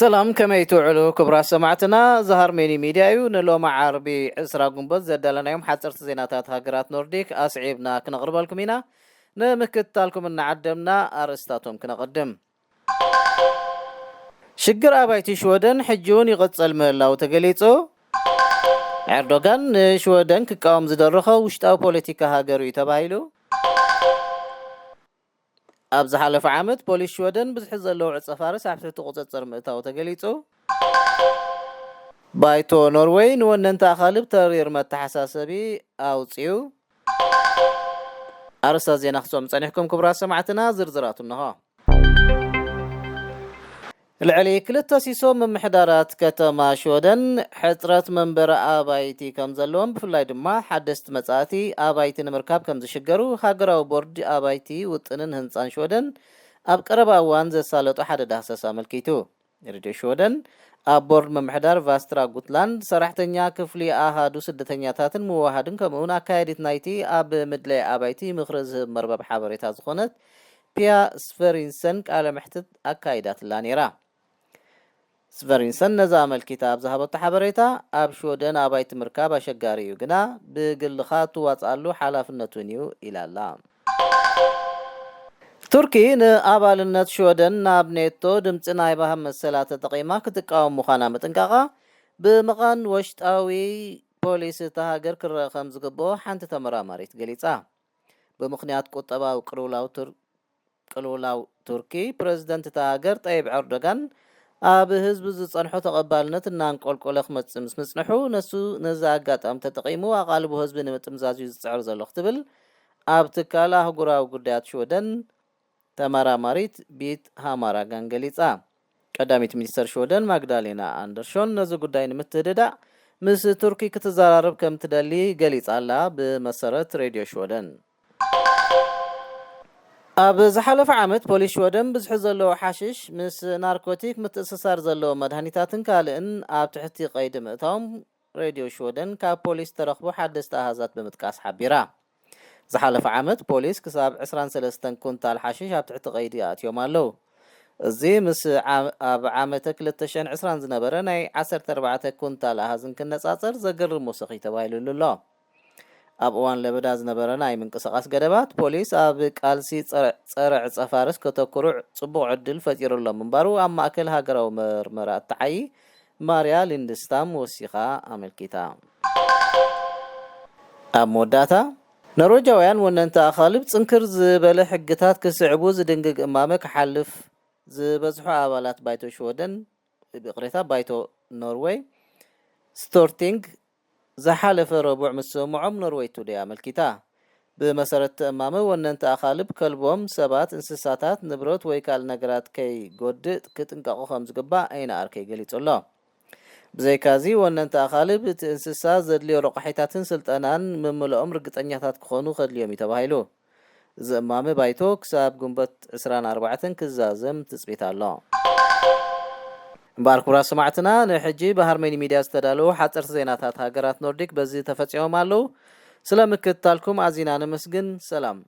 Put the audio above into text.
ሰላም፣ ከመይ ትውዕሉ ክቡራት ሰማዕትና? እዚ ሃርሜኒ ሚድያ እዩ። ንሎሚ ዓርቢ ዕስራ ጉንበት ዘዳለናዮም ሓፀርቲ ዜናታት ሃገራት ኖርዲክ ኣስዒብና ክነቕርበልኩም ኢና። ንምክትታልኩም እናዓደምና ኣርእስታቶም ክነቐድም። ሽግር ኣባይቲ ሽወደን ሕጂ እውን ይቕጸል ምህላው ተገሊጹ። ኤርዶጋን ንሽወደን ክቃወም ዝደረኾ ውሽጣዊ ፖለቲካ ሃገሩ እዩ ተባሂሉ። ኣብ ዝሓለፈ ዓመት ፖሊስ ሽወደን ብዝሒ ዘለዎ ዕጸ ፋርስ ኣብ ትሕቲ ቁጽጽር ምእታው ተገሊጹ። ባይቶ ኖርወይ ንወነንቲ ኣኻልብ ተሪር መተሓሳሰቢ ኣውጺኡ። ኣርእስታት ዜና ክሰሙ ጸኒሕኩም ክቡራት ሰማዕትና፣ ዝርዝራቱ እንሆ። ልዕሊ ክልተ ሲሶ ምምሕዳራት ከተማ ሽወደን ሕጽረት መንበሪ ኣባይቲ ከም ዘለዎም፣ ብፍላይ ድማ ሓደስቲ መጻእቲ ኣባይቲ ንምርካብ ከም ዝሽገሩ ሃገራዊ ቦርድ ኣባይቲ ውጥንን ህንጻን ሽወደን ኣብ ቀረባ እዋን ዘሳለጦ ሓደ ዳህሳስ ኣመልኪቱ። ሬድዮ ሽወደን ኣብ ቦርድ ምምሕዳር ቫስትራ ጉትላንድ ሰራሕተኛ ክፍሊ ኣሃዱ ስደተኛታትን ምውሃድን ከምኡውን ኣካያዲት ናይቲ ኣብ ምድላይ ኣባይቲ ምኽሪ ዝህብ መርበብ ሓበሬታ ዝኾነት ፒያ ስቨሪንሰን ቃለ መሕትት ኣካይዳትላ ነይራ። ስቨሪንሰን ነዚ ኣመልኪታ ኣብ ዝሃበቶ ሓበሬታ፣ ኣብ ሽወደን ኣባይቲ ምርካብ ኣሸጋሪ እዩ፣ ግና ብግልኻ እትዋፅኣሉ ሓላፍነት እውን እዩ ኢላ ኣላ። ቱርኪ ንኣባልነት ሽወደን ናብ ኔቶ ድምፂ ናይ ባህብ መሰላ ተጠቒማ ክትቃወም ምዃና ምጥንቃቓ፣ ብምዃን ወሽጣዊ ፖሊሲ እታ ሃገር ክረአ ከም ዝግብኦ ሓንቲ ተመራማሪት ገሊጻ። ብምኽንያት ቁጠባዊ ቅልውላው ቱር-፣ ቅልውላው ቱርኪ፣ ፕረዚደንት እታ ሃገር ጠይብ ኤርዶጋን ኣብ ህዝቢ ዝጸንሖ ተቐባልነት እናንቆልቆለ ክመጽእ ምስ ምጽንሑ፣ ነሱ ነዚ ኣጋጣሚ ተጠቒሙ ኣቓልቦ ህዝቢ ንምጥምዛዝ እዩ ዝጽዕር ዘሎ ክትብል ኣብ ትካል ኣህጉራዊ ጉዳያት ሽወደን ተመራማሪት ቢት ሃማራጋን ገሊጻ። ቀዳሚት ሚኒስተር ሽወደን ማግዳሌና ኣንደርሾን ነዚ ጉዳይ ንምትህድዳእ ምስ ቱርኪ ክትዘራረብ ከም ትደሊ ገሊጻ ኣላ፣ ብመሰረት ሬድዮ ሽወደን። ኣብ ዝሓለፈ ዓመት ፖሊስ ሽወደን ብዝሒ ዘለዎ ሓሽሽ ምስ ናርኮቲክ ምትእስሳር ዘለዎ መድሃኒታትን ካልእን ኣብ ትሕቲ ቀይዲ ምእታዎም ሬድዮ ሽወደን ካብ ፖሊስ ተረኽቡ ሓደስቲ ኣሃዛት ብምጥቃስ ሓቢራ። ዝሓለፈ ዓመት ፖሊስ ክሳብ ዕስራን ሰለስተን ኩንታል ሓሽሽ ኣብ ትሕቲ ቀይዲ ኣእትዮም ኣለዉ። እዚ ምስ ዓ-፣ ኣብ ዓመተ ክልተ ሽሕን ዕስራን ዝነበረ ናይ ዓሰርተ ኣርባዕተ ኩንታል ኣሃዝ እንክነጻጸር ዘገርም ወሰኺ ተባሂሉሉ ኣሎ። ኣብ እዋን ለበዳ ዝነበረ ናይ ምንቅስቓስ ገደባት፣ ፖሊስ ኣብ ቃልሲ ጸረ፣ ጸረ ዕጸ ፋርስ ከተኩሩ ጽቡቕ ዕድል ፈጢሩሎም ምንባሩ ኣብ ማእከል ሃገራዊ መርመራ እተዓዪ ማርያ ሊንድስታም ወሲኻ ኣመልኪታ። ኣብ መወዳእታ፣ ኖርዌጃውያን ወነንቲ ኣኻልብ ጽንክር ዝበለ ሕግታት ክስዕቡ ዝድንግግ እማመ ክሓልፍ ዝበዝሑ ኣባላት ባይቶ ሽወደን፣ ይቕሬታ፣ ባይቶ ኖርዌይ፣ ስቶርቲንግ፣ ዝሓለፈ ረቡዕ ምስምዖም ኖርዌይ ቱዴይ ኣመልኪታ። ብመሰረት እቲ እማመ፣ ወነንቲ ኣኻልብ ከልቦም ሰባት፣ እንስሳታት፣ ንብረት ወይ ካልእ ነገራት ከይጎድእ ክጥንቀቑ ከም ዝግባእ ኤን ኣር ከይ ገሊጹ ኣሎ። ብዘይካዚ፣ ወነንቲ ኣኻልብ እቲ እንስሳ ዘድልዮ ረቋሒታትን ስልጠናን ምምልኦም ርግጸኛታት ክኾኑ ከድልዮም እዩ ተባሂሉ። እዚ እማመ ባይቶ ክሳብ ግንቦት ዕስራን ኣርባዕተን ክዛዘም ትጽቢት ኣሎ። እምበኣር ክቡራት ሰማዕትና፣ ንሕጂ ብሃርመኒ ሚድያ ዝተዳለዉ ሓጸርቲ ዜናታት ሃገራት ኖርዲክ በዚ ተፈጺሞም ኣለዉ። ስለ ምክትታልኩም ኣዚና ነመስግን። ሰላም።